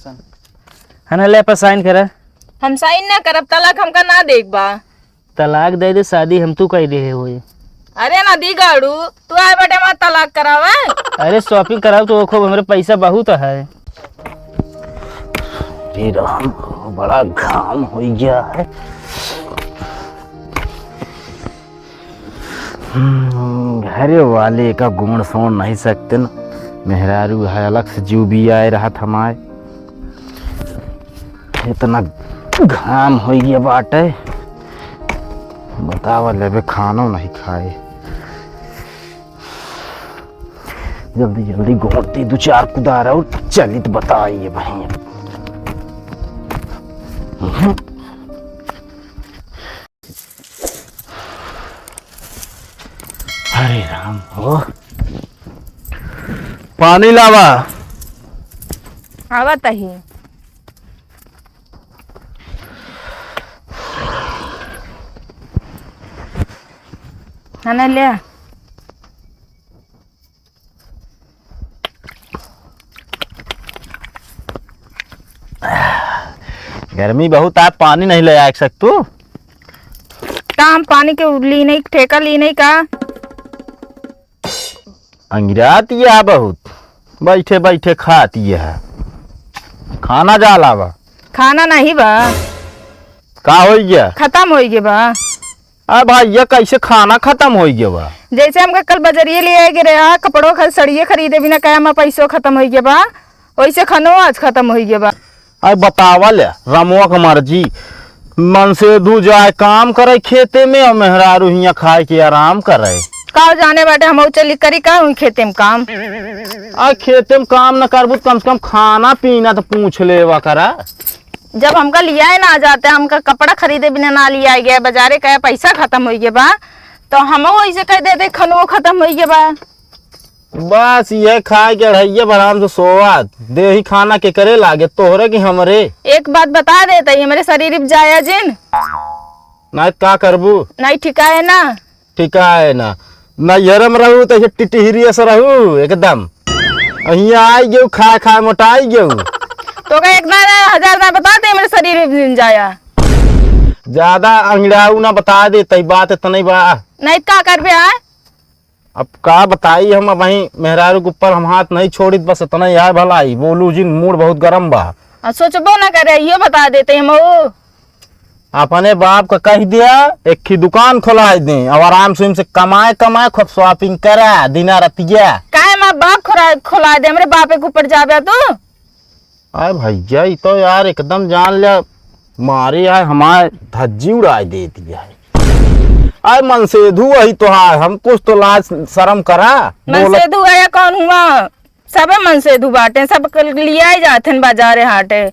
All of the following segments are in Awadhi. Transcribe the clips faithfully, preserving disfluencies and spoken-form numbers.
है ना, ले पर साइन करा। हम साइन ना करब, तलाक हमका ना देख बा। तलाक दे दे, शादी हम तू कह दे होई। अरे ना दी गाड़ू, तू आए बेटे हमार तलाक करावे। अरे शॉपिंग कराओ तो खूब, हमरे पैसा बहुत है। अरे राम, बड़ा घाम हो गया है। हम्म, घरे वाले का गुण सुन नहीं सकते न। मेहरारू है अलग से जीव भी आए रहत हमारे। इतना घाम हो गया बाटे, बतावा लेबे खानो नहीं खाए। जल्दी जल्दी गोड़ती दो चार कुदार और चलित बताइए भाई। हरे राम हो। पानी लावा। आवत ही। है ना, ले। गर्मी बहुत, आप पानी नहीं ले आ सकतू? का हम पानी के ली नहीं, ठेका ली नहीं का? अंगिरात या बहुत, बैठे बैठे खात या है। खाना जा लावा। खाना नहीं बा। का होई गया? खत्म होई गया बा। आ भाई, ये कैसे खाना खत्म होई गया बा? जैसे हमका कल बजरिए ले आए के रहा, कपड़ो खर-, सड़िए खरीदे बिना कहे हमार पैसो खत्म होई गया बा, वैसे खानो आज खत्म होई गया बा। अरे बतावा ले, रमुआ के मर्जी, मनसेधू जाए काम करे खेते में और मेहरारू हियाँ खाए के आराम करे। का जाने बाटे, हम चली करी का हुई खेते में काम? आ खेते में काम न करबू त कम से कम खाना पीना तो पूछ लेवा करा। जब हमका लियाए ना जाते, हमका कपड़ा खरीदे बिना ना लियाए गया, बाजारे का पैसा खत्म होई गया बा, तो हम वैसे कह देते खनुओ खत्म होई गया बा। बस ये खाए के अढ़ैया आराम से सोवा, देही खाना के करे लागे, तोहरे की हमरे। एक बात बता देते, हमरे शरीर पे जाया जिन। नहीं त का करबू? नहीं ठिकाए ना। ठिकाए ना। नैहर में रहू तो ऐसे टिटहिरिया से रहू एकदम। हियाँ आई गयू, खाए खाए मोटाई गयू। तो का एक दाना हजार दाना बता दे, मेरे शरीर में दिन जाया। ज्यादा अंगड़ाऊ ना बता दे, तई बात इतना ही बा। नहीं का करबे आ? अब का बताई हम, अब वहीं मेहरारू के ऊपर हम हाथ नहीं छोड़ित, बस इतना ही है भलाई। बोलू जिन, मूड बहुत गरम बा। आ, सोचबो ना करे, इहो बता देते हम ओ। अपने बाप का कह दिया, एक ही दुकान खोला दे, अब आराम से इनसे कमाए, कमाए, खूब shopping करा, दिना रतिया। काहे माँ बाप खोला, खोला दे, हमरे बापे के ऊपर जाबे तू? अरे भैया, ई तो यार एकदम जान ले, मारे यार हमार धज्जी उड़ाई देती है। अरे मनसेधू वही तो है, हम कुछ तो लाज शर्म करा। बोला मनसेधू है या कौन हुआ? सबे मनसेधू बाटे, सब क-, लियाए जात हन बाजारे हाटे।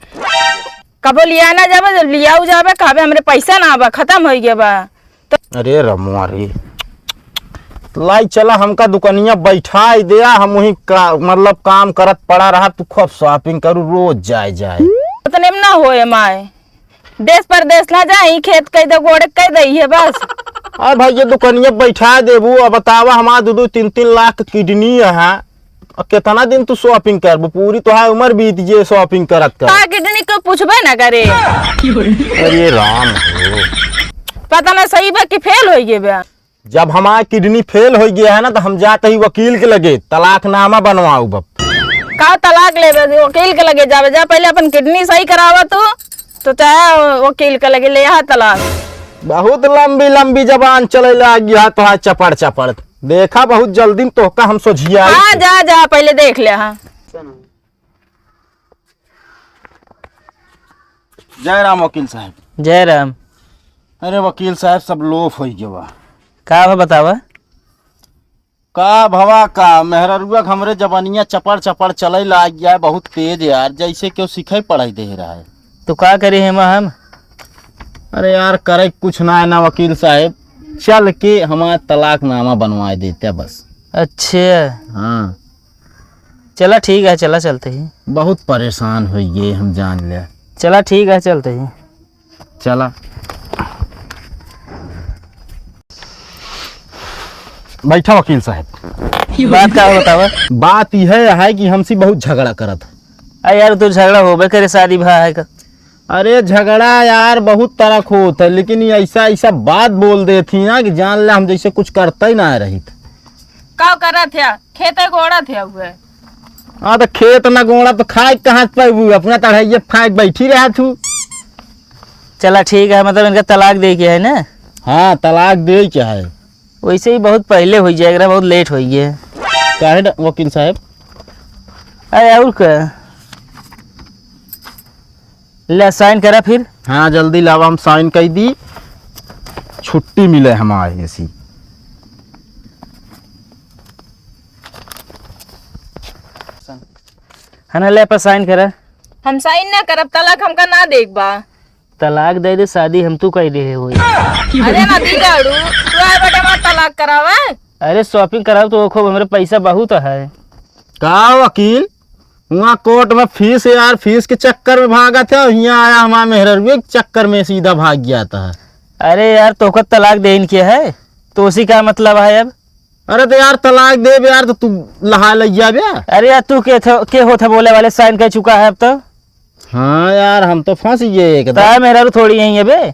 कबो लिया ना जाबे, जब लियाऊ जाबे, कहबे हमरे पैसा ना बा, खत्म होई गया बा। तो अरे रमुआ रे, लाई चला हमका दुकनिया बैठाई दे, हम वहीं का, मतलब काम करत पड़ा रहा, तू खूब shopping करू रोज जाए जाए। उतने में ना होए माए, देश परदेश ना जाई, खेत कह दे, गोड़े कह दे, ये बस। अरे भाई, ये दुकनिया बैठा देबू, अब बतावा हमार दो दो तीन तीन लाख के kidney है, और कितना दिन तू shopping करबू? पूरी तोहार उम्र बीत जे shopping करत कर। का kidney को पूछबे ना करे। अरे राम हो। पता ना सही बा कि fail होई गए बा। जब हमार kidney fail होई गया है ना, तो हम जात ही वकील के लगे, तलाकनामा बनवाऊ बप। का तलाक लेबे? वकील के लगे जाबे, जा पहले अपन kidney सही करावा तू, तो चाहे वकील के लगे ले आ तलाक। बहुत लंबी लंबी जबान चले लाग गया तोहार चपड़ चपड़। देखा, बहुत जल्दी में तोहका हम सोझिया। हाँ, जा, जा, पहले देख ले, हाँ। जय राम वकील साहब। जय राम। अरे वकील साहब, सब लोफ होई गवा। का भा बतावा? का भवा का, मेहररुआ के हमरे जबनिया चपड़ चपड़ चले लाग गया है, बहुत तेज यार, जैसे केहू सिखाई पढ़ाई दे रहा है। तो का करी हेमा हम? अरे यार, करे कुछ ना है ना वकील साहब, चल के हमार तलाकनामा बनवाए देते बस। अच्छा। हाँ। चला ठीक है, चला चलते ही। बहुत परेशान हो गए हम, जान ले। चला ठीक है, चलते ही। चला। बैठा वकील साहब। बात का बतावा? बात यह है कि हमसे बहुत झगड़ा करत है। अरे यार, तो झगड़ा होबे करे शादी ब्याह है का। अरे झगड़ा यार बहुत तरह के होत है, लेकिन ये ऐसा, ऐसा बात बोल देत ही ना कि जान ले हम जैसे कुछ करते ही ना रहित। का करत है? खेते गोड़त है हुए। हाँ, तो खेत ना गोड़ा तो खाए कहाँ से पाबू? अपना तढ़ाइए फाइक बैठी रहा तू। चला ठीक है, मतलब इनका तलाक दे के है ना? हाँ, तलाक दे के है। वैसे ही बहुत पहले हो जाए, एकरा बहुत लेट हो गए। काहे ड-, वकील साहब? अरे और का? ले साइन करा फिर। हाँ, जल्दी लावा, हम साइन कर दी, छुट्टी मिले हमारे ऐसी। है ना, ले पर साइन करा। हम साइन ना करब, तलाक हमका ना देख बा। तलाक दे दे, शादी हम तू कह दे होई। अरे ना दी गाड़ू, तू आए बटे हमार तलाक करावे। अरे शॉपिंग कराओ तो खूब, हमरे पैसा बहुत है। का वकील, वहाँ कोर्ट में फीस है यार, फीस के चक्कर में भागत है, यहाँ आया हमारे मेहररुए के चक्कर में सीधा भाग गया था। अरे यार, तोहका तलाक देन के है, तो उसी का मतलब है अब? अरे तो यार तलाक देब यार, तो तू लहा लइया बे। अरे यार, तू के थे, के होत है बोले वाले, साइन कर चुका है अब तो। हाँ यार, हम तो फंस गए एकदम। ता मेहरारू थोड़ी यहीं है बे।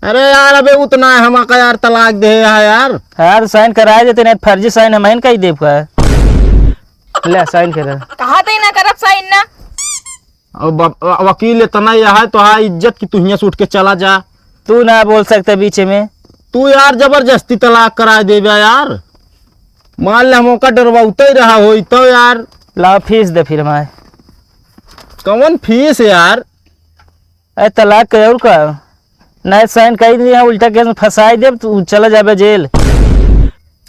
अरे यार, अबे उतना है हमका यार, तलाक दे है यार। हाँ, तो साइन कराए देते, नहीं फर्जी साइन हम कही देब का। ले साइन कर। कहा थे ना करब साइन ना। अब ब-, वकील इतना यह है तो हाँ इज्जत की, तू हियाँ से उठ के चला जा। तू ना बोल सकते बीच में। तू यार जबरदस्ती तलाक करा देबे यार। मान ले हम ओका डरवाते ही रहा होई तो यार। लाओ फीस दे फिर हमारे। कौन फीस यार? अरे तलाक के और का? नहीं साइन कर दिया, उल्टा केस में फंसाई देब, तू चला जाबे जेल।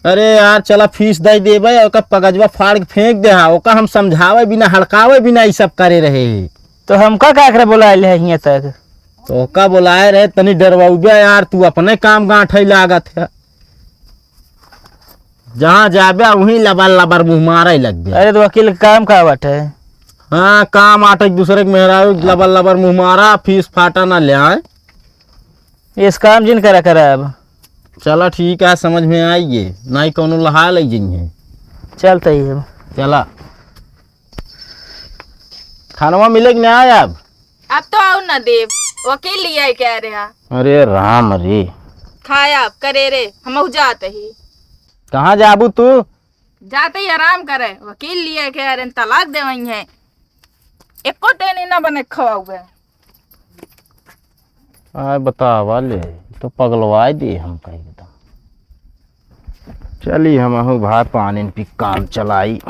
अरे यार, चला फीस दे देबे, ओका पगजवा फाड़ के फेंक दे हा, ओका हम समझावे बिना, हड़कावे बिना ई सब करे रहे। तो हमका का करे बुलाए ले हियाँ तक? तो ओका बुलाए रहे, तनी डरवाउबे यार, तू अपने काम गांठे लागत है। जहाँ जाबे वहीं लबर लबर मुँह मारे लग गया। अरे तो वकील काम का बाटे? हाँ, काम आटे एक दूसरे के मेहरारू लबर लबर मुँह मारा, फीस फाटा ना ले आए। इस काम जिन करा करा अब। चला ठीक है, समझ में आई गे, नहीं कौनो लहा ले जइहे। चलते ही अब। चला। खानवा मिले कि ना आए अब? अब तो आऊ ना देब, वकील लिया है कह रहा। अरे राम रे। खाया अब करे रे, हमहू जात ही। कहाँ जाबू तू? जाते ही आराम करे, वकील लिया है कह रहे, तलाक देवई है। एको टेनी ना बने खवाऊ है। आय बतावा ले, तो पगलवाए दे हमका एकदम। चली हमहू भाई पानी पी काम चलाई।